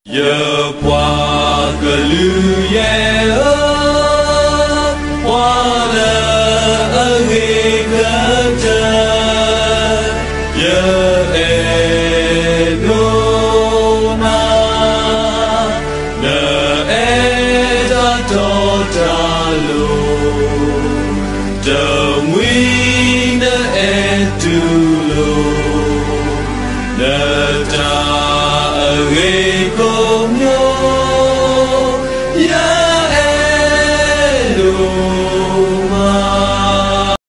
ယပှၤကလုာ်ယဲၢ်ဧၢ, ပှၤလၢအဂ့ၤကတၢၢ်, ယအဲၣ်ဒိးနၤ, နအဲၣ်တၢ်တီတၢ်လိၤ, တမှံၤနအဲၣ်တူၢ်လိာ် နတၢ်အဂ့ၤကိးမံၤ, ယအဲၣ်ဒိးမး.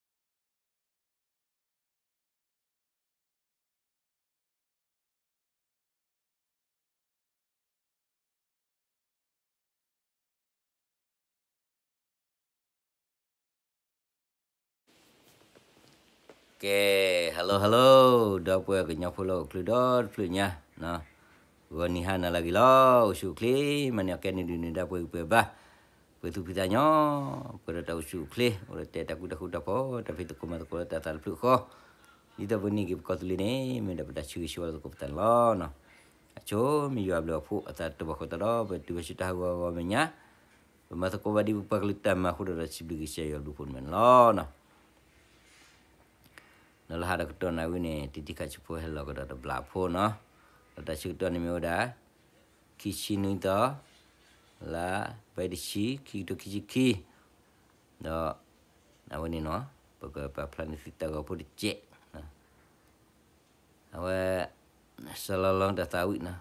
ကဲ, hello hello, ဒီပုၢ်ဝဲၢ်ကညီဖိလၢအိၣ်ချုးဒီတဖျၢၣ်ညါ, ဂီၤနံၤဟါနၤလၢအဂ့ၤလီၤ, အိၣ်ဆူၣ်အိၣ်ချ့, မၤန့ၢ်အီၤကဲန့ၣ်ဒုးန့ၣ် ဒီပုၢ်ဝဲၢ်ပှဲၤဘၣ်, ပှဲၤသူၣ်ဖှံသးညီ, ပှဲၤဒီးတၢ်အိၣ်ဆူၣ်အိၣ်ချ့, အိၣ်ဒီးတဲတၢ်ကူတၢ်ဃူတၢ်ဖိး, တၢ်ဖံးသကိးမၤသကိးလၢတၢ်သးတဖျၢၣ်ဃီ, ဒ်သိးပန့ၢ်က့ၤပကီၢ်သူလ့ၤန့ၣ် မ့ၢ်ဒၣ်ပတၢ်ဆၢဂ့ၤဆၢဝါသကိးပသးန့ၣ်လီၤ. အဆိမ့ၢ်ယွၤအဘျုးအဖှိၣ်အသးတဘၣ်ဃီသးဒီး ပတုၤဝဲဆူတၢ်ဟးဂီၤအဂီၢ်မဲာ်ညါ, ပမၤသကိးဘၣ်ဒ်ပပှၤကလုာ်တၢ်မၤအဃိဒီး စံးဘျုးကစၢ်ယွၤအဘျုးအဖှိၣ်န့ၣ်လီၤ. ဒီးလၢဟါဒီးကတီၢ်နၣ်ရံၣ်န့ၣ် တံၤတံၤခါဆံးဖိဟဲလီၤကဒီးတဘျီဖိနီၤ, ဒီးတၢ်ဆၢကတီၢ်န့ၣ်မ့ၢ်ဝဲဒၣ် ခံဆံနွံသီ, လါဘဲတဆံ ခံကထိခံဆံခံ, ဒီးအဝဲန့ၣ်နီၤ, ပကပာ်ဖျါန့ၢ်သုတၢ်ဂီၤဖိတစဲး, အဝဲ စီၤလီၤလီၤတၢ်သးဝံၣ်နီၤ,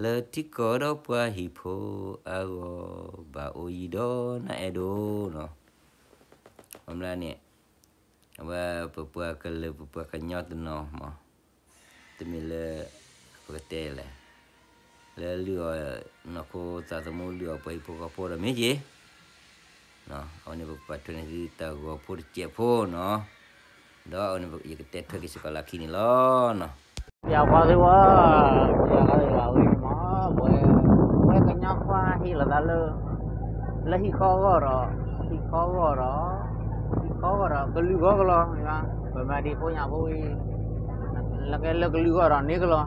လၢထံကီၢ်ဒီးပှၤဟံၣ်ဖိအဂီၢ် ဘၣ်အိၣ်ယံၤဒီးနအဲၣ်ဒိးနီၤ, အမ့ၢ်န့ၣ်, အဝဲပပှၤကလုာ်ပပှၤကညီတနီၤမး, တမ့ၢ်လၢ ပကတဲလဲၣ်, လၢလုၢ်အီၣ်နီၢ်ခိသးသမူ လုၢ်အီၣ်ပှၤဟံၣ်ဖိဃီဖိဒီးမ့ၢ်က့ၤ, အဝဲန့ၣ်ပကပာ်ထွဲန့ၢ်သုတၢ်ဂီၤဖိတစဲးဖိနီၤ, ဒီးအဝဲန့ၣ်ယကတဲထွဲက့ၤစ့ၢ်ကီးလၢခံန့ၣ်လီၤ. ယၤကွၢ်သုဝဲ, ယၤကွၢ်သုဝဲအံၤမး, ပဝဲကညီခွါဟ့ၣ်လီၤသးလၢ လၢဟံၣ်ဃီဂီၢ်ဒီး, ဟံၣ်ဃီဂီၢ်ဒီး, ဟံၣ်ဃီဂီၢ်ဒီး ကလုာ်ဂီၢ်ကလီၤ, ပမၤဒံးဖိညၣ်ဖိဝံၤ, လၢကဲလၢကလုာ်ဂီၢ်ဒီးန့ၣ်ကလီၤ,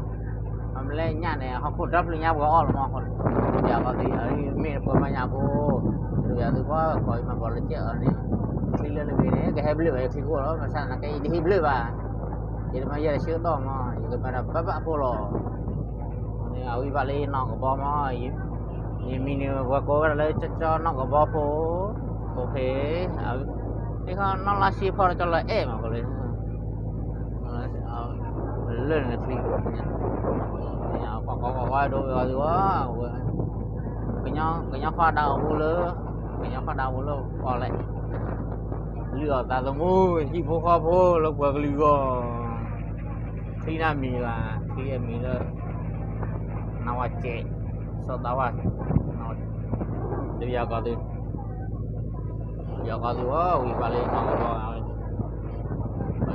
အမ့ၢ်လၢညၣ်န့ၣ် ဟီၣ်ခိၣ်တၢ်ဖျၢၣ်ညါပှၤအီၣ်လီၤမး, ယၤကွၢ်သု, မ့ၢ်ပှၤမၤညၣ်ဖိ, ယၤသုကွၢ် ခီအံၤမၤပီၤလၢကဲအီၤန့ၣ်, ချံလၢနဂ့ၤန့ၣ် ကဟဲဘျၢဘၣ်ယချံခိၣ်လီၤ, ဘၣ်ဆၣ်သနာ်က့ယတဟ့ၣ်ဘျၢဘၣ်, ယတမၤယဲၢ်တဆၢကတီၢ်မး, ယကမၤတၢ်ဘၣ်ဘၣ်ဖိလီၤ. အဝံၤဘၣ်လၢယနီၢ်ကဘီမး, ယမံၤန့ၣ်ပှၤကိးဝဲဒၣ်လၢကၠီနီၢ်ကဘီဖိ, အိၣ်ဖဲ, တခီနီၢ်လါဆံဖီတကၠီလၢအဲၣ်မးကလၢ, လၢနချံ, ပှၤကိးကိးဝဲဒိဝဲအီၤသုဝဲ, ကညီခွါဒၣ်အိၣ်လၢ, ကညီခွါဒၣ်အိၣ်လၢပီၣ်လဲၣ်, လုၢ်အီၣ်သးသမူ, ဟံၣ်ဖိဃီဖိလၢပှၤကလုာ်အဂီၢ်, ချံန့ၣ်မံၤဘၣ်, ချံအမံၤလၢ နဝဲစဲး, စီၤသးဝါ, တယၤကီၢ်သု, ယၤကီၢ်သုဝဲ, ဝံၤဘၣ်လၢနီၢ်ကဘီ, ဘၣ်လၢနီၢ်ကဘီ,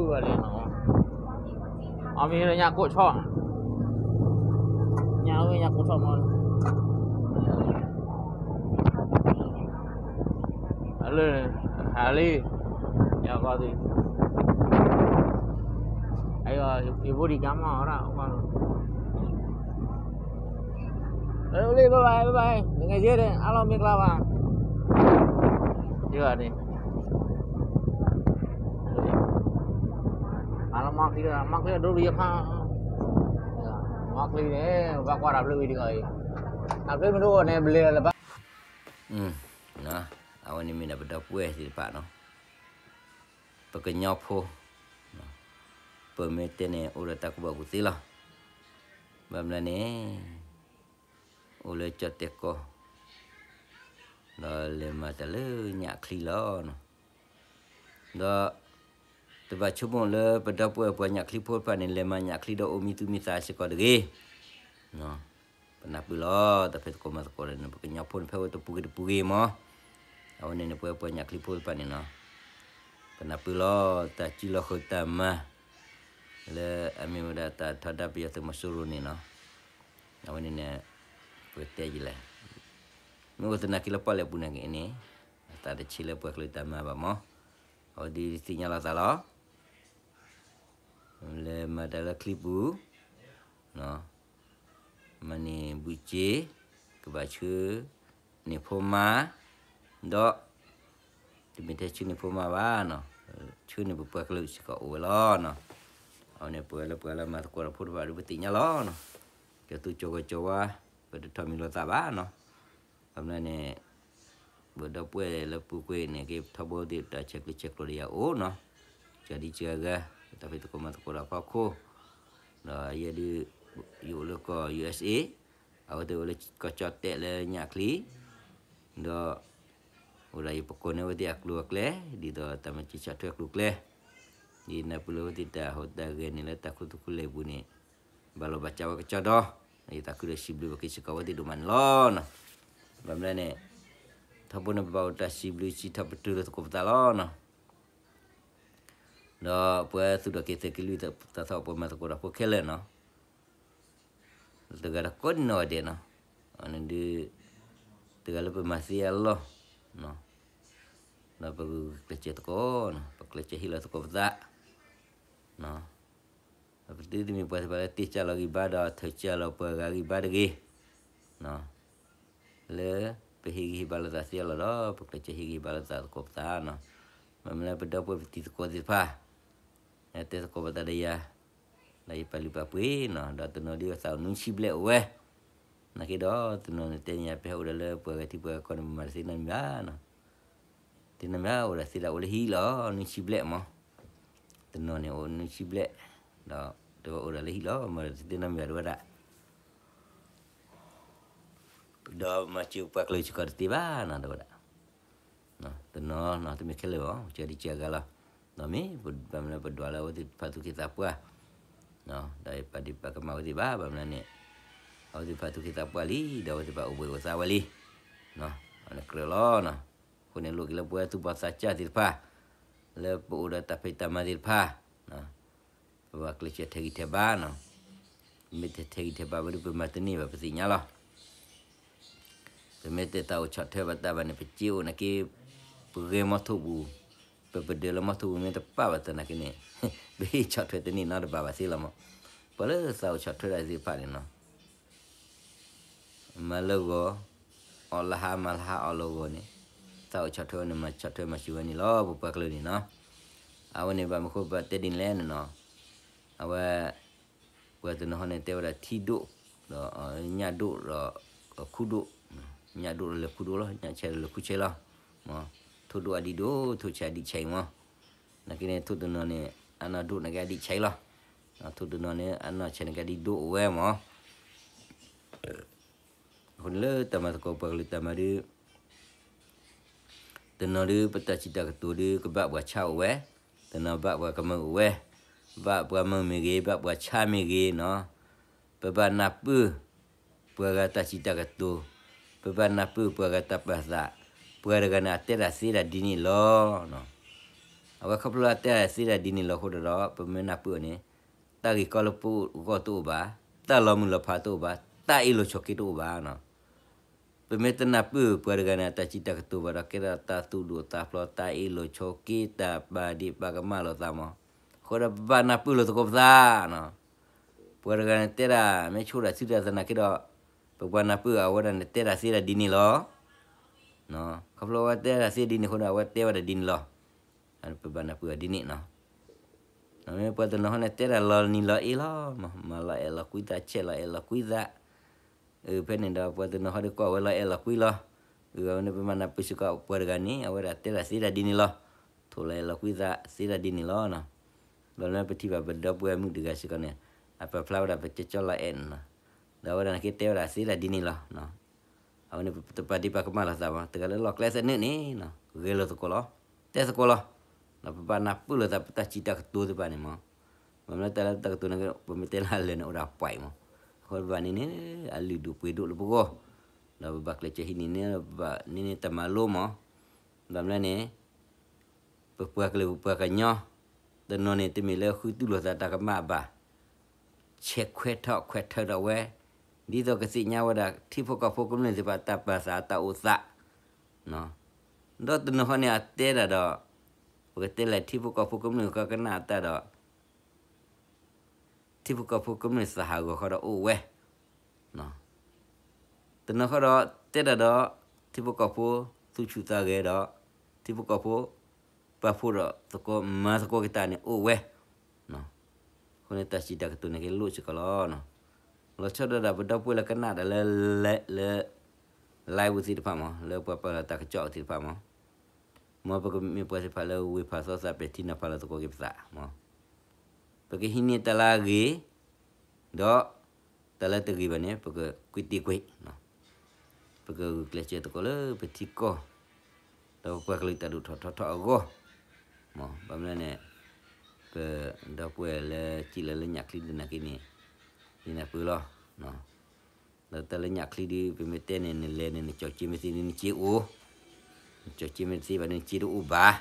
ဘၣ်လၢနီၢ်ကဘီ, အမံၤလၢညၣ်ကိၣ်ဆီ, ညၣ်ဝဲညၣ်ကိၣ်ဆီမး လၢ, ဟးလံ, ယၤကီၢ်သု, ယဖိဒံးကါမး, လၢ, လၢ, ဘၣ်ဘၣ်, ဘၣ်ဘၣ်, နငယ်ချင်းတွေ အားလုံး မင်္ဂလာပါ, ယၤန့ၣ် အလီၤမီၢ်ချံ, မီၢ်ချံဒိၣ်ယခါ, မီၢ်ချံန့ၣ် ဘၣ်ကွၢ်တၢ်ဖျၢၣ်ဝံၤတဂၤအံၤ, တၢ်ဖျၢၣ်မ့ၢ်တအိၣ်န့ၣ် ဘျဲးလၢၤဘၣ်. အဝဲန့ၣ်မ့ၢ်ဒၣ်ပဒီပုၢ်ဝဲၢ်သ့ၣ်တဖၣ်နီၤ, ပကညီဖိ, ပမ့ၢ်တဲန့ၣ် အိၣ်ဒီးတၢ်ကူၣ်ဘၣ်ကူၣ်သ့လီၤ. ဘၣ်မနုၤလဲၣ်န့ၣ် အိၣ်လၢကၠီၣ်တဲာ်ကီၢ် ဒီးလဲၤမၤတၢ်လၢညၣ်ချံလီၤ. ဒီးတဘၣ်ဆိကမိၣ်လၢပဒီပုၢ်ဝဲၢ်ပှၤညၣ်ချံဖိတဖၣ်န့ၣ် လဲၤမၤညၣ်ချံဒီးအိၣ်မံသူၣ်မံသးစ့ၢ်ကီးတဂ့ၤ. ပနၢ်ပၢၢ်လီၤ တၢ်ဖံးသကိးမၤသကိးဒီး ပကညီဖိန့ၣ် ဖဲဝဲတပူၤဂ့ၤတပူၤဂ့ၤမး. အဝဲန့ၣ်န့ၣ် ပဝဲပှၤညၣ်ချံဖိတဖၣ်န့ၣ်နီၤ, ပနၢ်ပၢၢ်လီၤ တၢ်စုလီၤဃုာ်တၢ်မၤ လၢအမ့ၢ်ဝဲဒၣ်တၢ်ထီဒါပယီၤသုးမီၤစိရိၤန့ၣ်နီၤ. အဝဲန့ၣ်န့ၣ် ပကတဲယလဲၣ်, မ့ၢ်အိၣ်သနာ်က့လၢပီၣ်လဲၣ်ပူၤနာ်က့န့ၣ် အသးတဆံးလၢပှၤကလုာ်တၢ်မၤဘၣ်မး. အဝဲဒ်သ့ၣ်ညါလီၤသးလီၤ. လဲၤမၤတၢ်လၢချံပူၤ, နီၤ, န့ၣ်ဘုၣ်စ့, ကဘၣ်ဆှၢန့ၢ်ဖိမါ, ဒီး တမ့ၢ်ထဲဆှၢန့ၢ်ဖိမါဘၣ်နီၤ, ဆှၢန့ၢ်ပပှၤကလုာ်စ့ၢ်ကီးအိၣ်ဝဲလီၤနီၤ. အဝဲန့ၣ်ပဝဲလၢပှၤလၢမၤသကိးဒီးဖိတဖၣ်ဒီးပသ့ၣ်ညါလီၤနီၤ. ကၠီၤသူကၠီၤဂီၤကၠီၤဝါ, ပတထီၣ်မံၤလိာ်သးဘၣ်နီၤ. ဘၣ်မနုၤန့ၣ် ပဒီပုၢ်ဝဲၢ်လၢပူၤကွံာ်န့ၣ် က့ၤထီဘိသ့ၣ်တၢ်ဆဲးကျိးဆဲးကျိးဒီးယၤအိၣ်နီၤ, ကၠီၤဒံကၠီၤဂၤ, တၢ်ဖံးသကိးမၤသကိးဒီးအဖီခိၣ်, ဒီးယဲဒုး ယအိၣ်လၢကီၢ် ယူၢ်အ့ၣ်စ့ၣ်, အဝဲသ့ၣ်အိၣ်လၢကီၢ်ကၠီၣ်တဲၣ်လၢညၣ်ချံ, ဒီး အိၣ်ဒၣ်ယပကိးန့ၢ်အဝဲသ့ၣ်အကျိၤအကျဲ, ဒ်သိးတၢ်မၤစၢၤဆီၣ်ထွဲအကျိၤအကျဲ, ဒ်နၢ်ပၢၢ်လၢအဝဲသ့ၣ်တၢ်ဟူးတၢ်ဂဲၤန့ၣ်လၢတၢ်ခူသူၣ်ခူလ့ၢ်ပူၤန့ၣ် ဘၣ်လီၤဘၣ်စးဝဲကစီဒီ, ယသးခုဒီးစံးဘျုးဘၣ်က့ၤစ့ၢ်ကီးအဝဲသ့ၣ်ဒိၣ်မးန့ၣ်လီၤနီၤ. ဘၣ်မနုၤလဲၣ်န့ၣ် ထီဘိန့ၣ်ပဘၣ်အိၣ်တၢ်စံးဘျုးစံးထီၣ်ပတြၢၤလၢသကိးပသးလီၤနီၤ. ဒီးပှၤသူၣ်ထီၣ်က့ၤသဲးက့ၤလွံၢ်သးထီၣ်ပှၤမၤသကိးဒီးဖိခဲလၢာ်နီၤ, တဂၤဒီးကိးနီၢ်ဂၤဒဲးနီၤ, အန့ၣ်ဒုး တဂၤလၢပမၤသ့အလီၢ်, ဒီးပဂုာ်ကျဲးစၢးသကိးနီၤ, ပကျဲးစၢးဟ့ၣ်လီၤသကိးပသး ပသုတမ့ၢ်ပှၤသ့ၣ်တဖၣ်လၢတ့ၢ်စၢ်လီၤဂံၢ်ဘါဒီးထုးစၢ်လီၤပှၤဂၤဂံၢ်ဘါတဂ့ၤ, လၢပဟ့ၣ်ဂံၢ်ဟ့ၣ်ဘါလိာ်သးသ့အလီၢ်ဒီး ပကျဲးစၢးဟ့ၣ်ဂံၢ်ဟ့ၣ်ဘါလိာ်သးသကိးပသးနီၤ. ဘၣ်မနုၤလၢပဒီပုၢ်ဝဲၢ်ပတံၤသကိးသ့ၣ်တဖၣ် တဲသကိးပသးဒီးယၤ, ဒီးယပာ်လုၢ်ပာ်ပှ့ၤနီၤ, ဒီးတနီၤဒုးသးအိၣ်နွံဆံဘျဲၣ်အိၣ်ဝဲ, နာ်က့ဒီးတနီၤန့ၣ်တဲန့ၣ်ယၤ ပဟဲအိၣ်ဒီးလၢပှၤဂၤထံပှၤကီၢ်န့ၣ် ပမၤတသ့နီတမံၤဘၣ်နီၤ. သ့နီတမံၤဘၣ် အိၣ်ဒီးသ့ဒၣ်အိၣ်လၢဟံၣ်လီၤ နွံဆံဘျဲၣ်မး, တနီၤန့ၣ်အိၣ်နွံဆံဘျဲၣ်, ဒီးတဲဝဲအိၣ်ဒီးလၢဟံၣ်လီၤ မၤတသ့နီတမံၤဘၣ်တဲဝဲဒၣ် ဒီးမၤစၢၤပှၤကလုာ်စ့ၢ်ကီးတသ့ဘၣ်နီၤ တဲဝဲဒၣ်. တနီၤနီၤ တမ့ၢ်ခဲလၢာ်ဘၣ် ကဒံကဂၤလီၤ. ဒီးမ့ၢ်ဘၣ်မနုၤလၢပဒွးလၢအဝဲသ့ၣ်တဖၣ်သူၣ်က့သးပှၢ်, ဒီးပာ်ဒ့ၣ်ပာ်ကမၣ်အဝဲသ့ၣ်ဘၣ် ဘၣ်မနုၤန့ၣ် အဝဲသ့ၣ်တဖၣ်သူၣ်က့သးပှၢ်လံ ဒီးအဝဲသ့ၣ်တဖၣ်အိၣ်ဘှံးအိၣ်သါဝဲလံ, အဝဲန့ၣ်ကြၢးလီၤ. အဃိန့ၣ်လိၣ်က့ၤလၢပဝဲသူၣ်ဘီၣ်သးစၢ်သ့ၣ်တဖၣ် လၢပအိၣ်ဒီးတၢ်ဖံးတၢ်မၤသ့ၣ်တဖၣ် ပဘၣ်ကျဲးစၢးထဲးဂံၢ်ထဲးဘါနီၤ, ပမ့ၢ်တထဲးဂံၢ်ထဲးဘါဘၣ်ဒီး ပမၤတန့ၢ်ဘၣ်ပသ့ၣ်ညါလီၤ. ပမ့ၢ်တဲသးအိၣ်ဆီၣ်ထွဲဘၣ်တၢ်ဘၣ်န့ၣ် ပစ့အိၣ်နာ်က့ ပဂဲၤမီထိၣ်ပူၤ, ပပဒၢးလၢမီထိၣ်ပူၤမ့ၢ်တပာ်ဘၣ်သနာ်က့န့ၣ် ပဟ့ၣ်ဆီၣ်ထွဲတန့ၢ်နီတဘ့ၣ်ဘၣ်သ့လီၤမး. ပှၤလၢသးအိၣ်ဆီၣ်ထွဲဒၣ်သ့ၣ်တဖၣ်န့ၣ်နီၤ မၤလၢဂီၤ, အီၣ်လၢဟါ မၤလၢဟါ အီၣ်လၢဂီၤန့ၣ်, သးအိၣ်ဆီၣ်ထွဲဝဲန့ၣ် မၤဆီၣ်ထွဲမၤစၢၤဝဲန့ၣ်လီၤ ပပှၤကလုာ်န့ၣ်နီၤ. အဝဲန့ၣ်ဘၣ်မနုၤအဃိ ပတဲဒ်န့ၣ်လဲၣ်န့ၣ်နီၤ, အဝဲ ပှၤတနီၤဟီန့ၣ် တဲဝဲဒၣ်ထံဒိၣ်, ဒီးညၣ်ဒိၣ်ဒီးခူဒိၣ်, ညၣ်ဒိၣ်ဒီးလဲၤခူဒိၣ်လီၤ, ညၣ်ဆဲးဒီးလဲၤခူဆဲးလီၤ, ထိၣ်ဒိၣ်အဒံးဒိၣ် ထိၣ်ဆဲးအဒံးဆဲးမး, နာ်က့န့ၣ် ထိၣ်တနီၤန့ၣ် အနီၢ်ဒိၣ်နာ်က့အဒံးဆဲးလီၤ, ထိၣ်တနီၤန့ၣ် အနီၢ်ဆဲးနာ်က့အဒံးဒိၣ်အိၣ်ဝဲမး. အဃိန့ၣ်လၢတၢ်မၤသကိးပှၤကလုာ်တၢ်မၤဒုး တနီၤဒုး ပတၢ်စံးတၢ်ကတိၤဒုး ကဘၣ်ပှၤဆါအိၣ်ဝဲ, တနီၤဘၣ်ပှၤကမၢအိၣ်ဝဲ, ဘၣ်ပှၤမၢမ့ၢ်ဂ့ၤ ဘၣ်ပှၤဆါမ့ၢ်ဂ့ၤနီၤ, ပဘၣ်နၢ်ပၢၢ် ပှၤဂၤတၢ်စံးတၢ်ကတိၤ, ပဘၣ်နၢ်ပၢၢ်ပှၤဂၤတၢ်ပာ်သး, ပှၤတဂၤန့ၣ် အတဲတၢ်သ့ဒၣ်ဒ်န့ၣ်လီၤ. အဝဲခီဖျိအတဲတၢ်သ့ဒၣ်ဒ်န့ၣ်လီၤအဃိဒီး ပမ့ၢ်နၢ်ပၢၢ်အီၤန့ၣ် တၢ်ဂ့ၢ်ကီလၢပဂီၢ်တအိၣ်ဘၣ်, တၢ်လီၤမုၢ်လီၤဖးတအိၣ်ဘၣ်, တၢ်အ့ၣ်လိာ်ဆိးက့တအိၣ်ဘၣ်နီၤ. ပမ့ၢ်တနၢ်ပၢၢ်ပှၤတဂၤန့ၣ် အတၢ်စံးတၢ်ကတိၤဘၣ်ဒီး ကဲထီၣ်တၢ်သူၣ်ဒိၣ်သးဖျိး တၢ်အ့ၣ်လိာ်ဆိးက့ တၢ်ပာ်ဒ့ၣ်ပာ်ကမၣ်လိာ်သးမး, အဃိဒီးပဘၣ်နၢ်ပၢၢ်လိာ်သကိးပသးနီၤ. ပှၤတဂၤန့ၣ်တဲဒၣ် မ့ၢ်ဆိဒၣ်ဆူတၢ်သနာ်က့ဒီး ပဘၣ်နၢ်ပၢၢ်အဝဲဒၣ်န့ၣ် တဲဒၣ်သ့ဒၣ်ဒ်န့ၣ်လီၤ. ခီဖျိအဝဲတဲဒၣ်သ့ဒ်န့ၣ်အဃိဒီး အဝဲတဲဝဲဒၣ်ဒ်န့ၣ်လီၤ. ပဘၣ်နၢ်ပၢၢ်အီၤဒ်န့ၣ်နီၤ. မ့ၢ်ပှၤတနီၤဟီန့ၣ် တဲဒၣ်လီၤနံၤလီၤအ့လီၤ, မၤလီၤအဲၣ်လီၤကွံသး ဆဲးလီၤအဲၣ်လီၤကွံသး, ဖဲန့ၣ်ဒီးပှၤတနီၤဟီဒီးကိးဝဲလီၤအဲၣ်လီၤကွံလီၤ. အဝဲန့ၣ်ပမၤနၢ်ပၢၢ်စ့ၢ်ကီးပှၤတဂၤန့ၣ် အဝဲဒၣ်တဲဒၣ်သ့ဒၣ်ဒ်န့ၣ်လီၤ. ထိၣ်လီၤအဲၣ်လီၤကွံသးသ့ဒၣ်ဒ်န့ၣ်လီၤ. ဘၣ်မနုၤပထံၣ်ဘၣ်ပဒီပုၢ်ဝဲၢ်မုၣ်တဂၤစ့ၢ်ကီးန့ၣ် အပာ်ဖျါဝဲဒၣ်ပကၠီကၠီလီၤအဲၣ်န့ၣ်နီၤ. ဒီးအဝဲဒၣ်န့ၣ်က့တဲဝဲဒၣ်သ့ဒၣ်ဒ်န့ၣ်လီၤ. အဝဲန့ၣ်ပတပာ်ဒ့ၣ်ပာ်ကမၣ်လိာ်သးဘၣ်, တဂၤလၢလီၢ်ကျဲသနၢၣ်န့ၣ် ဂဲၤလိာ်သကိးလီၤ, တဲသကိးလီၤ. ဒီးပဘၣ်နၢ်ပၢၢ်လိာ်သးပတၢ်စံးတၢ်ကတိၤသ့ၣ်တဖၣ်န့ၣ်မး, ဘၣ်မနုၤတၢ်လၢတၢ်ကတိၤန့ၣ် ပမ့ၢ်တဲလၢအလၢာ်န့ၣ် အိၣ်ဒၣ်ပှဲၤမး, အဃိဘၣ်န့ၣ်န့ၣ် အလုၢ်ဒိၣ်ပှ့ၤဒိၣ်လၢပဂီၢ်, ဒီးပဘၣ်ကျဲးစၢးဟံးန့ၢ်န့ၣ် ပဘၣ်န့ၢ်န့ၢ်တၢ်မၤလိမး, ဘၣ်မနုၤလဲၣ်န့ၣ် ပပှၤကလုာ်ပပှၤကညီ, တနီၤန့ၣ် တမ့ၢ်လၢဃုတူၢ်လိာ်သးတၢ်ကမၣ်ဘၣ်, ဆဲးခွဲးထီၣ်ခွဲးထၢထီၣ်ဝဲ, ဒ်သိးကသ့ၣ်ညါဝဲဒၣ် ထံဖိကီၢ်ဖိကမျၢၢ်သ့ၣ်တဖၣ်တၢ်ပာ်သးတၢ်အိၣ်သး, ဒီးတနီၤဃီန့ၣ် အတဲဒၣ်ဒီး ပကတဲလဲၣ် ထံဖိကီၢ်ဖိကမျၢၢ်ဃီကနၣ်အတၢ်ဒီး ထံဖိကီၢ်ဖိကမျၢၢ်သးဟးဂီၤဃီဒီးအိၣ်ဝဲ, တနီၤဃီဒီး တဲတၢ်ဒီး ထံဖိကီၢ်ဖိ သူၣ်ဆူၣ်သးဂဲၤဒီး ထံဖိကီၢ်ဖိ ပာ်ဖှိၣ်ဒီးသကိး မၤသကိးက့ၤတၢ်န့ၣ်အိၣ်ဝဲ. အဃိန့ၣ်တၢ်စံးတၢ်ကတိၤန့ၣ်ကလိၣ်စ့ၢ်ကီးလီၤ. လီၤဆီဒၣ်တၢ်ပဒီပုၢ်ဝဲၢ်လၢကနၣ်တၢ်လၢ လၢ live ပူၤသ့ၣ်တဖၣ်မး လၢပှၤပာ်လီၤတၢ်ကစီၣ်သ့ၣ်တဖၣ်မး, မ်ပကမ့ၢ်ပှၤသ့ၣ်တဖၣ်လၢဝ့ၢ်ဖးသီသးပဲာ်ထံနီၤဖးလီၤသကိးက့ၤပသးမး, ပကဟံးန့ၢ်တၢ်လၢအဂ့ၤ ဒီး တၢ်လၢတဂ့ၤဘၣ်န့ၣ် ပကကွံာ်တ့ၢ်ကွံာ်, ပကဂုာ်ကျဲးစၢးသကိးလၢပထံကီၢ် ဒီးပပှၤကလုာ်တၢ်ဒိၣ်ထီၣ်ထီထီၣ်အဂီၢ်, မ်ဘၣ်မနုၤန့ၣ် ပဒီပုၢ်ဝဲၢ်လၢစံၣ်လီၤလၢညၣ်ချံသနာ်က့န့ၣ် ယနၢ်ပၢၢ်လီၤ. ဒီးတၢ်လၢညၣ်ချံဒုး ပမ့ၢ်တဲန့ၣ် နလဲၤန့ၣ် နကၠီၣ်ကၠ့မ့ၢ်သ့န့ၣ် နစ့အိၣ်, နကၠီၣ်ကၠ့မ့ၢ်တသ့ဘၣ်န့ၣ် နစ့တအိၣ်ဘၣ်.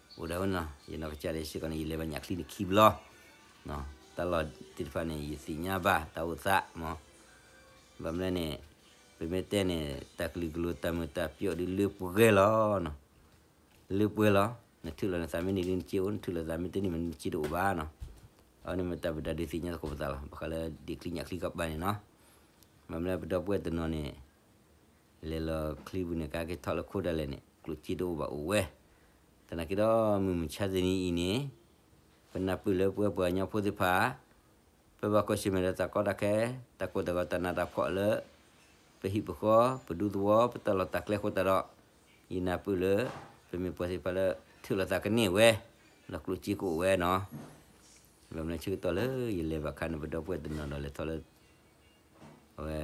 အိၣ်ဒၣ်ဝဲနီၤ ယနီၢ်ကစၢ်ဒၣ်စ့ၢ်ကီးန့ၣ် ယလဲၤဘၣ်ညၣ်ချံန့ၣ်ခံဘျီ, တၢ်လီၢ်သ့ၣ်တဖၣ်န့ၣ် ယသ့ၣ်ညါဘၣ်တၢ်အိၣ်သးမး, ဘၣ်မနုၤန့ၣ် ပမ့ၢ်တဲန့ၣ် တၢ်ကလုာ်ကလိၤတၢ်မုာ်တၢ်ပျီၣ်ဒုးလၢပှဲၤလီၤ လၢပှဲၤလီၤ. နထုးလီၤနသးမ့ၢ်န့ၢ်ဒုးနစ့အိၣ်, နထုးလီၤသးမ့ၢ်တန့ၢ်မ့ၢ်နစ့တအိၣ်ဘၣ်နီၤ. အဝဲန့ၣ်မ့ၢ်တၢ်ပတၢ်ဒုးသ့ၣ်ညါသကိးပသးလီၤ. ဘၣ်ဃးလၢဒ့ၣ်ချံညၣ်ချံကပၤန့ၣ်နီၤ, ဘၣ်မနုၤပဒီပုၢ်ဝဲၢ်တနီၤန့ၣ် လဲၤလီၤချံပူၤန့ၣ် ကဟဲက့ၤထီၣ်လၢခိဒၣ်လဲာ်န့ၣ် ကျိၣ်စ့တအိၣ်ဘၣ်အိၣ်ဝဲ. သနာ်က့ဒီးမုၢ်မဆါတနံၤအံၤန့ၣ် ပနၢ်ပၢၢ်လၢပဝဲပှၤကညီဖိသ့ၣ်တဖၣ် ပဘၣ်ကွၢ်ဆၢၣ်မဲာ်ဒီးတၢ်ကီတၢ်ခဲ တၢ်ကိၢ်တၢ်ဂီၤတၢ်နးတၢ်ဖှီၣ်လၢ ပဟံၣ်ပဃီ ပဒူသဝီ ပတၢ်လီၢ်တၢ်ကျဲအဃိသတးဒီး ယနၢ်ပၢၢ်လၢ ပမ့ၢ်ပှၤသ့ၣ်တဖၣ်လၢ ထုးလီၤသးကန့ၢ်ဝဲ ဒီးကျိၣ်စ့ကအိၣ်ဝဲနီၤ. ဘၣ်မနုၤဆၢကတီၢ်လၢယလဲၤဘၣ်ခါန့ၣ် ပဒီပုၢ်ဝဲၢ်တနီၤဒီးလဲၤထီၣ်လၢ အဝဲ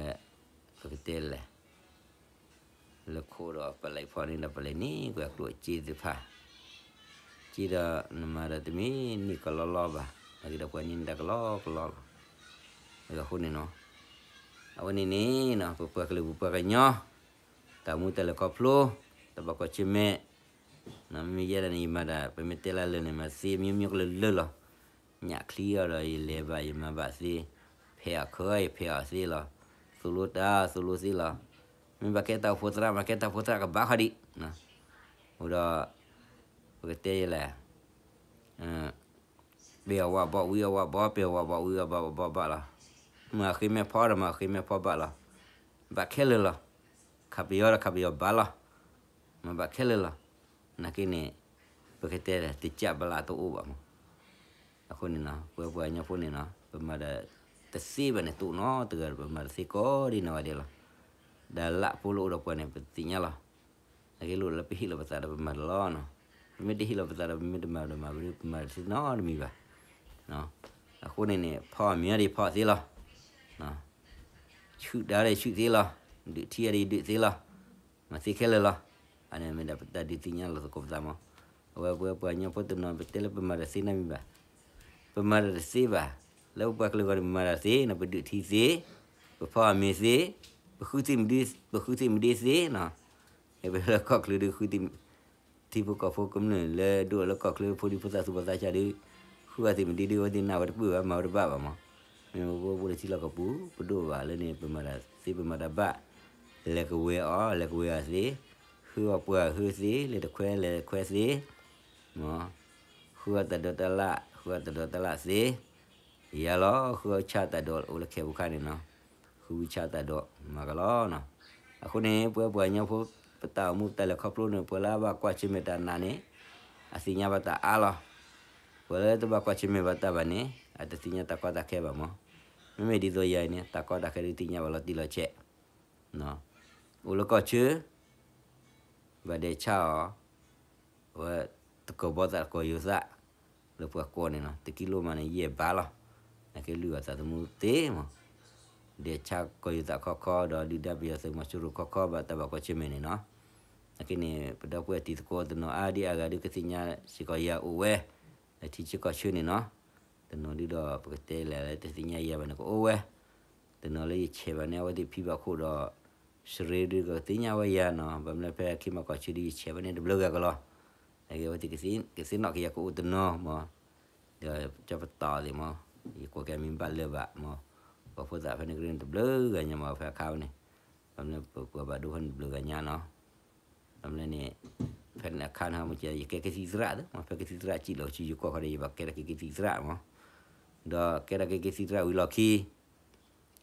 ပကတဲလဲၣ် လၢခိဒီးပလဲၤဖီန့ၣ်ဒီး ပလဲၤန့ၢ်ကွံာ်ကျိၣ်စ့သ့ၣ်တဖၣ်, စ့ဒီးနမၤဒီးတမ့ၢ်န့ၢ်ကလီလီဘၣ်, နာ်က့ဒီးပှၤန့ၢ်န့ၢ်တၢ်ကလီကလီလီၤ. အဃိန့ၣ်နီၤ, အဝဲန့ၣ်န့ၣ်နီၤ ပပှၤကလုာ်ပပှၤကညီ တၢ်မူတၢ်လဲၤခီဖျိ တၢ်ဘၣ်ကွၢ်ဆၢၣ်မဲာ် မ့မ့ၢ်ယဲဒၣ်န့ၣ် ယမၤဒၣ် ပမ့ၢ်တဲလၢလၢာ်န့ၣ် မၤသ့မံမံကလၢာ်လၢာ်လီၤ. ညၣ်ချံအီၤဒီးယလဲၤဘၣ်ယမၤဘၣ်သ့, ဖဲးအီၤခၢယဖဲးအီၤသ့လီၤ. သိၣ်လိတၢ်သိၣ်လိသ့လီၤ. မ့ၢ်ဘၣ်ကဲတၢ်အိၣ်ဖှိၣ်သရၣ် မၤကဲတၢ်အိၣ်ဖှိၣ်သရၣ်ကဘၣ်ခီဒံး, အိၣ်ဒီး ပကတဲယဲလဲၣ် ပ့ၤအဝၤဘီဝံအဝၤဘီ ပ့ၤအဝၤဘီဝံအဝၤဘီဘၣ်လီၤ. မၤဃ့မဲာ်ဖီဒီးမၤဃ့မဲာ်ဖီဘၣ်လီၤ. ဘၣ်ခဲလၢာ်လီၤ. ခးပယီၤဒီးခးပယီၤဘၣ်လီၤ. မၤဘၣ်ခဲလၢာ်လီၤ. နာ်က့န့ၣ် ပကတဲတကးဘၣ်လၢတအိၣ်ဘၣ်မး. အဃိန့ၣ်နီၤ ပဝဲပှၤကညီဖိန့ၣ်နီၤ ပမၤဒီးတသ့ဘၣ်န့ၣ် တိၢ်နီတဂၤဒီး ပမၤတသ့ကိးဒံနီၢ်ဂၤဒဲးလီၤ. ဒီးလၢအဖိလၢအိၣ်ဒီးပှၤန့ၣ် ပသ့ၣ်ညါလီၤ. နာ်က့လိၣ်လၢပဟ့ၣ်လီၤပသးဒီးပမၤတလီၤနီၤ. ပမ့ၢ်တဟ့ၣ်လီၤပသးဒီး ပမ့ၢ်တမၤဒီးမၤ ပမၤတသ့နီတမံၤဘၣ်. အဃိန့ၣ်န့ၣ် ဖီအီၤမ့ၤအီၤဒ်ဖီအီၤသ့လီၤ. ဆူၣ်တၢ်ဒီးဆူၣ်သ့လီၤ. ဒုးထံအီၤဒီးဒုးသ့လီၤ. မၤသ့ခဲလၢာ်လီၤ. အန့ၣ်မ့ၢ်ဒၣ်ပတၢ်ဒုးသ့ၣ်ညါလီၤသကိးပသးမး. အဝဲပဝဲပှၤကညီဖိတနီၤ ပတဲလၢပမၤတၢ်သ့နီတမံၤဘၣ်. ပမၤတၢ်တသ့ဘၣ်. လၢပပှၤကလုာ်ဂီၢ်န့ၣ် ပမၤတၢ်သ့နီၤ ပဒုးထံသ့, ပဖီအီၤမ့ၤသ့, ပဃုသ့ၣ်မံၤဒ့သ့နီၤ. ပလၢကီၢ်ချၢဒုးဃုသ့ၣ် ထံဖိကီၢ်ဖိကမျၢၢ်လၢဒိၣ်လၢကီၢ်ချၢဖိဒံဖိသၣ်သူၣ်ဘီၣ်သးစၢ်ဒုး ဃုအီၤသ့ၣ်မံၤဒ့ဒုး အဝဲသ့ၣ်နၢ်ဝဲတပၢၢ်ဘၣ် မၤဝဲတဘၣ်ဘၣ်မး. မ့ၢ်ပအိၣ်လၢထံလီၢ်ကပူၤ ပဒိၣ်ဘၣ်လၢန့ၣ် ပမၤတၢ်သ့ပမၤတၢ်ဘၣ်, လဲၤကဝဲၤအီၤ လဲၤကဝဲၤအီၤသ့, ဃုအီၤပှၤဃုသ့, လဲၤတခွဲလဲၤတခွဲသ့ မ့ၢ် ဃုအီၤတၢ်ဒိးတၢ်လၣ် ဃုအီၤတၢ်ဒိးတၢ်လၣ်သ့, ယၤလီၤ ဃုအီၤဆၣ်တၢ်ဒိးအိၣ်လၢခဲပူၤခါန့ၣ်နီၤ, ဃုဝံဆၣ်တၢ်ဒိး မၤကလီနီၤ. အဃိန့ၣ် ပဝဲပှၤကညီဖိ ပတၢ်အိၣ်မူပတၢ်လဲၤခီဖျိန့ၣ် ပှၤလၢအဘၣ်ကွၢ်ဆၢၣ်မဲာ်တၢ်နာ်န့ၣ် အသ့ၣ်ညါဘၣ်တၢ်အါလီၤ. ပှၤလၢတဘၣ်ကွၢ်ဆၢၣ်မဲာ်ဘၣ်တၢ်ဘၣ်န့ၣ် အတသ့ၣ်ညါတၢ်ကီတၢ်ခဲဘၣ်မး. မ့မ့ၢ်ဒ်သိးယၤအံၤန့ၣ် တၢ်ကီတၢ်ခဲဒုးသ့ၣ်ညါဘၣ်လီၤတံၢ်လီၤဆဲး အိၣ်လၢကီၢ်ဆၢ ဘၣ်ဒဲးဆါအီၤ, အဝဲ တကီၢ်ဘီသးတကီၢ်ယိၤသး လၢပှၤကိးန့ၣ်နီၤ, တကံလိမးန့ၣ် ယဲၢ်ဘးလီၤ. နာ်က့လုၢ်အီၣ်သးသမူသ့မး, ဒဲးဆါကီၢ်ယိၤသးခီခီ ဒီးဒုၣ်ဒါပယီၤသုးမီၤစိရိၤခီခီ ဘၣ်တၢ်ဘၣ်ကွၢ်ဆၢၣ်မဲာ်န့ၣ်နီၤ. နာ်က့န့ၣ် ပဒီပုၢ်ဝဲၢ်တံၤသကိးတနီၤအါဒံအါဂၤဒုးကသ့ၣ်ညါစ့ၢ်ကီးယၤအိၣ်ဝဲ လၢထံဆၢကီၢ်ဆၢန့ၣ်နီၤ. တနီၤဒုးဒီးပကတဲလဲၣ်လၢတသ့ၣ်ညါယၤဘၣ်န့ၣ်ကအိၣ်ဝဲ, တနီၤလၢယဆဲးဘၣ်န့ၣ် အဝဲသ့ၣ်ဖံးဘၣ်ခိၣ်ဒီး စရ့ဒုးကသ့ၣ်ညါဝဲယၤနီၤ, ဘၣ်မနုၤဖဲခ့မီၢ်ကီၢ်ဆၢဒုးယဆဲးဘၣ်န့ၣ်တဘျုးဂၤကလီၤ. နာ်က့အဝဲသ့ၣ်ကသ့ၣ်နီၣ်က့ၤယၤကအိၣ်တနီၤမး, ဒီးကၠီပတီၢ်သ့ၣ်မး, ယကွၢ်က့ၤမ့ၢ်ဘၣ်လၢၤဘၣ်မး, ပှၤဖိသၣ်ဖဲန့ၣ်ကရ့ၣ်န့ၣ်တဘျုးဂၤညါမး ဖဲအခါဝဲန့ၣ်, ဘၣ်မနုၤပပှၤဘၣ်ဒိဖဲန့ၣ်တဘျုးဂၤညါနီၤ. ဘၣ်မနုၤန့ၣ် ဖဲန့ၣ်အခါန့ၣ် မ့ၢ်ကဲ ယကဲကသံၣ်သရၣ်သ့မး, ဖဲကသံၣ်သရၣ်စံၣ်လီၤဆူယကီၢ်ခီဒီး ယဘၣ်ကဲထီၣ်က့ၤကသံၣ်သရၣ်မး, ဒီးကဲထီၣ်က့ၤကသံၣ်သရၣ်ဝံၤလီၢ်ခံ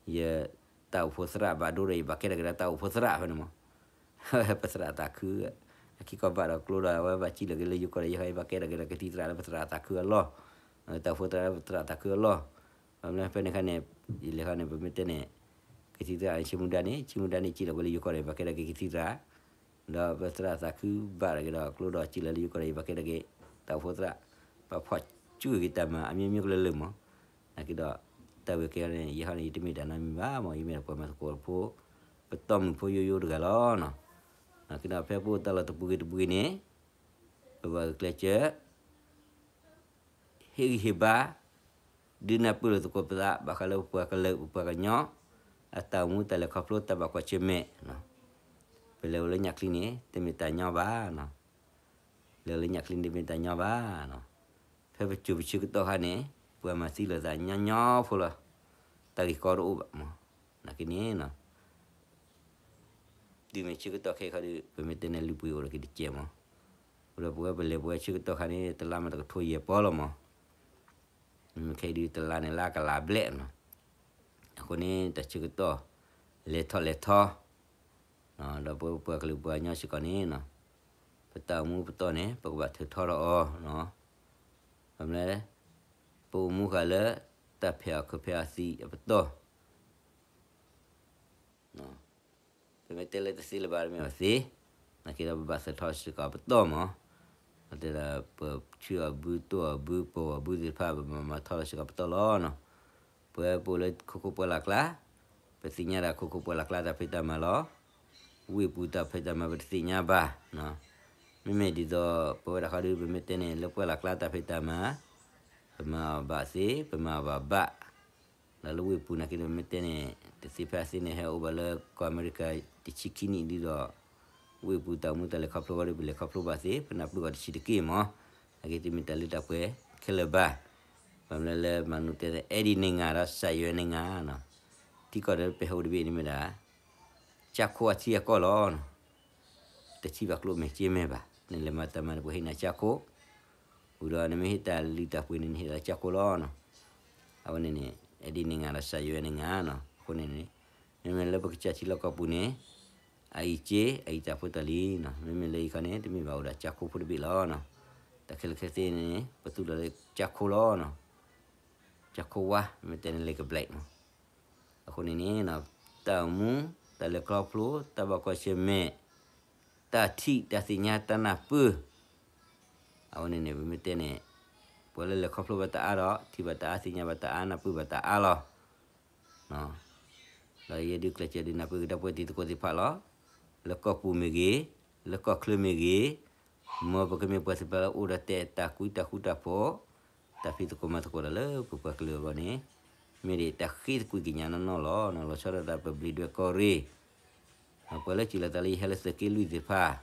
ယ တၢ်အိၣ်ဖှိၣ်သရၣ်ဘၣ်ဒိဒီး ယဘၣ်ကဲထီၣ်က့ၤဒီးတၢ်အိၣ်ဖှိၣ်သရၣ်ဖဲန့ၣ်မး, ပသရၣ်သးခု, အခံကီၢ်ဘၣ်ဒီးကျိဒီး အဝဲဘၣ်စံၣ်လီၤက့ၤလၢယိၤကီၢ်ဒီး ယဟဲဘၣ်ကဲထီၣ်က့ၤဒီးကသံၣ်သရၣ်လၢပသရၣ်သးခုအလီၢ်, တၢ်အိၣ်ဖှိၣ်သရၣ်လၢပသရၣ်သးခုအလီၢ်, ဘၣ်မနုၤဖဲန့ၣ်အခါန့ၣ်, ယလဲၤခီန့ၣ် ပမ့ၢ်တဲန့ၣ်, ကသံၣ်သရၣ်န့ၣ် ဆ့မူဒါန့ၣ် ဆ့မူဒါန့ၣ် စံၣ်လီၤက့ၤလၢယိၤကီၢ်ဒီး ဘၣ်ကဲထီၣ်က့ၤကသံၣ်သရၣ် ဒီးပသရၣ်သးခုဘၣ်တၢ်က့ၤဒီးကျိဒီးစံၣ်လီၤလၢယိၤကီၢ်ဒီး ယဘၣ်ကဲထီၣ်က့ၤ တၢ်အိၣ်ဖှိၣ်သရၣ်, ဘၣ်ဖီၣ်စုက့ၤတၢ်မၤအမျိုးမျိုးကလုာ်လၢမး, နာ်က့ဒီး, တၢ်ဝဲကဲန့ၣ် ယဟီန့ၣ် ယတမ့ၢ်တၢ်နီတမံၤဘၣ်မး, ယမ့ၢ်ဒၣ်ပှၤမၤသကိးဖိ, ပတီၢ်မုၢ်ဖိယိယိတဂၤလီၤနီၤ, နာ်က့ဒီး ဖဲပအိၣ်တၢ်လီၢ်တပူၤဂ့ၤတပူၤဂ့ၤန့ၣ်, ပဘၣ်ဂုာ်ကျဲးစၢး ဟ့ၣ်ဂံၢ်ဟ့ၣ်ဘါ, ဒုးနၢ်ပၢၢ်လိာ်သကိးပသး ဘၣ်ဃးလၢပပှၤကလုာ် ပပှၤကညီ, အတၢ်အိၣ်မူတၢ်လဲၤခီဖျိတၢ်ဘၣ်ကွၢ်ဆၢၣ်မဲာ်, ပလဲၤအိၣ်လၢညၣ်ချံန့ၣ် တမ့ၢ်တၢ်ညီဘၣ်, လဲၤအိၣ်လၢညၣ်ချံန့ၣ်တမ့ၢ်တၢ်ညီဘၣ်, ဖဲပစိၤပဆၢကတီၢ်ခါန့ၣ် ပှၤမၤသံလိာ်သးညီညီဖိလီၤ, တၢ်ဂ့ၢ်ကီတအိၣ်ဘၣ်မး, နာ်က့န့ၣ် တုၤမ့ၢ်ဆၢကတီၢ်ခဲအံၤခီဒီး ပမ့ၢ်တဲန့ၣ် လုၢ်ပှ့ၤအိၣ်ဒီးက့ၤတစဲးမး, အိၣ်ဒီးပဝဲပလဲၤပဝဲဆၢကတီၢ်ခါန့ၣ် တလါမးတကထိယဲၢ်ပီလီၤမး, မ့မ့ၢ်ခဲအံၤဒုးတလါန့ၣ်လၢကလးဘျဲၣ်နီၤ, အဃိန့ၣ် တၢ်ဆၢကတီၢ် လဲၤထီၣ်လဲၤထီ, ဒီးပဝဲပပှၤကလုာ်ပှၤကညီစ့ၢ်ကီးန့ၣ်, ပတၢ်အိၣ်မူပတီၢ်န့ၣ် ပကဘၣ်ထုးထီထီၣ်အီၤ, ဘၣ်မနုၤလဲၣ်, ပအိၣ်မူဃာ်လၢ တၢ်ဖဲးအီၣ်ခူးဖဲးအီၣ်သံးအပတီၢ် ပမ့ၢ်တဲလၢတသ့လၢၤဘၣ်တမ့ၢ်ဘၣ်သ့, နာ်က့ဒီးပဘၣ်သၢထီၣ်စ့ၢ်ကီးပတီၢ်မး, တဲဒၣ်ပဆူအီၤဘု တိၢ်အီၤဘု ပိာ်အီၤဘုသ့ၣ်တဖၣ် ပမၤမၤထီၣ်လီၤစ့ၢ်ကီးပတီၢ်လီၤနီၤ, ပဝဲပအိၣ်လၢခိခိပှၢ်လၢ်ကျါ, ပသ့ၣ်ညါဒၣ်ခိခိပှၢ်လၢ်ကျါတၢ်ဖံးတၢ်မၤလီၤ, ဝ့ၢ်ပူၤတၢ်ဖံးတၢ်မၤပတသ့ၣ်ညါဘၣ်, မ့မ့ၢ်ဒ်သိး ပဝဲဒၣ်ဃီဒီး ပမ့ၢ်တဲန့ၣ် လၢပှၢ်လၢ်ကျါတၢ်ဖံးတၢ်မၤ, ပမၤအီၤဘၣ်သ့ ပမၤအီၤဘၣ်ဘၣ် ဒီးလၢဝ့ၢ်ပူၤနာ်က့ဒီး မ့ၢ်တဲန့ၣ် တသ့ဖဲအသ့န့ၣ် ဟဲအိၣ်ဘၣ်လၢကီၢ်အမဲရကၤ တဆံခံနံၣ်ဒ်ဒီး ဝ့ၢ်ပူၤတၢ်အိၣ်မူတၢ်လဲၤခီဖျိဝဲဒီး ပလဲၤခီဖျိဘၣ်သ့ ပနၢ်ပၢၢ်အီၤတဆံးတက့ၢ်မး, နာ်က့တမ့ၢ်တၢ်လၢတၢ်ပှဲၤခဲလၢာ်ဘၣ်, ဘၣ်မနုၤလၢမၤနုၤတဲ အဲၣ်ဒံးန့ၢ်ငါဒီး စၢ်ယွဲန့ၢ်ငါနီၤ, ထံကီၢ်ဒီးပဟဲအိၣ်တဘ့ၣ်န့ၣ်မ့ၢ်ဒၣ် ကၠါခိအထံအကီၢ်လီၤ. တထံၣ်ဘၣ်ကျိၣ်မဲာ်ကၠ့မဲာ်ဘၣ်, နလဲၤမၤတၢ်မၤန့ၣ် ပှၤဟ့ၣ်နၤကၠါခိ, ဝံၤဒီးနမ့ၢ်ဟ့ၣ်တၢ်လံၣ်တၢ်ပှ့ၤန့ၣ် နဟ့ၣ်လၢကၠါခိလီၤနီၤ. အဝဲန့ၣ်န့ၣ် အဲၣ်ဒံးန့ၢ်ငါဒီး စၢ်ယွဲန့ၢ်ငါနီၤ. အဃိန့ၣ်န့ၣ် မ့မ့ၢ်လၢပကစၢ်ထံလီၢ်ကီၢ်ပူၤန့ၣ် အအံၤကၠ့ အအံၤတၢ်ဖိတၢ်လံၤနီၤ. မ့မ့ၢ်လၢအံၤခီန့ၣ် တမ့ၢ်ဘၣ်အိၣ်ဒီးကၠါခိဖိတဘ့ၣ်လီၤနီၤ. တၢ်ခဲလၢာ်ခဲဆ့န့ၣ် ပသူၣ်ထီၣ်လၢကၠါခိလီၤနီၤ. ကၠါခိဝါ မ့ၢ်တဲန့ၣ် လ့ကဘျဲးနီၤ. အဃိန့ၣ်န့ၣ် တၢ်အိၣ်မူ တၢ်လဲၤခီဖျိ တၢ်ဘၣ်ကွၢ်ဆၢၣ်မဲာ် တၢ်ထံၣ်တၢ်သ့ၣ်ညါတၢ်နၢ်ပၢၢ် အဝဲန့ၣ်န့ၣ် ပမ့ၢ်တဲန့ၣ် ပှၤလၢလဲၤခီဖျိဘၣ်တၢ်အါဒီး ထံၣ်ဘၣ်တၢ်အါ သ့ၣ်ညါဘၣ်တၢ်အါ နၢ်ပၢၢ်ဘၣ်တၢ်အါလီၤ. ဒီးယဲဒုးကျဲးစၢးဒုးနၢ်ပၢၢ်က့ၤဒီပုၢ်ဝဲၢ်တံၤသကိးသ့ၣ်တဖၣ်လီၤ. လၢကီၢ်ပူၤမ့ၢ်ဂ့ၤ, လၢကီၢ်ချၢမ့ၢ်ဂ့ၤ, မ်ပကမ့ၢ်ပှၤသ့ၣ်တဖၣ်လၢအိၣ်ဒီးတဲတၢ်ကွံတၢ်ဃူတၢ်ဖိး, တၢ်ဖံးသကိးမၤသကိးတၢ်လၢပပှၤကလုာ်အဂီၢ်န့ၣ် မ့ၢ်ဒၣ်တၢ်ဃ့သကွံာ်ကညးနီၢ်နီၢ်လီၤ. လီၤဆီဒၣ်တၢ်ပဘျံးဒွဲၣ်ကီၢ်ရ့ၣ် ပှၤလၢစံးလီၤသးလၢယဟဲလၢသုးက့လွံၢ်သ့ၣ်တဖၣ်,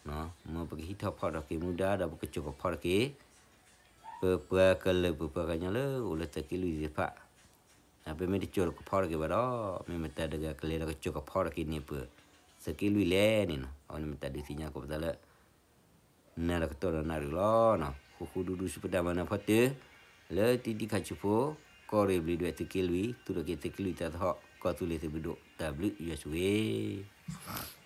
မ်ပကဟံးထီၣ်ဖီၣ်ထီၣ်က့ၤမူဒါဒီးပကစိာ်ကဖီထီၣ်က့ၤ ပပှၤကလုာ်ပပှၤကညီလၢအိၣ်လၢသုးက့လွံၢ်သ့ၣ်တဖၣ်, ပမ့ၢ်တစိာ်ကဖီထီၣ်က့ၤဘၣ်ဒီး မ့ၢ်မတၤတဂၤကလဲၤဒီးကစိာ်ကဖီထီၣ်က့ၤန့ၢ်ပသုးက့လွံၢ်လဲၣ်န့ၣ်နီၤ. အဝဲန့ၣ်မ့ၢ်တၢ်ဒုးသ့ၣ်ညါကိးပသးလၢ နၤဒီးကတီၢ်ဒီးနၣ်ရံၣ်လီၤ. ဃူဃူဒူဒူဆူပတၢ်မၤနၢၤဖီတၢၢ် လၢတံၤတံၤခးဆူဖိ ကီၢ်ရ့ၣ်ဘျံးဒွဲၣ်သုးက့လွံၢ် သူၣ်ထီၣ်က့ၤသုးက့လွံၢ်တၢ်သဟီၣ် ကီၢ်သူလ့ၤသုးမုၢ်ဒိၣ် တၢ်ဘျုးယွၤဆိၣ်ဂ့ၤ.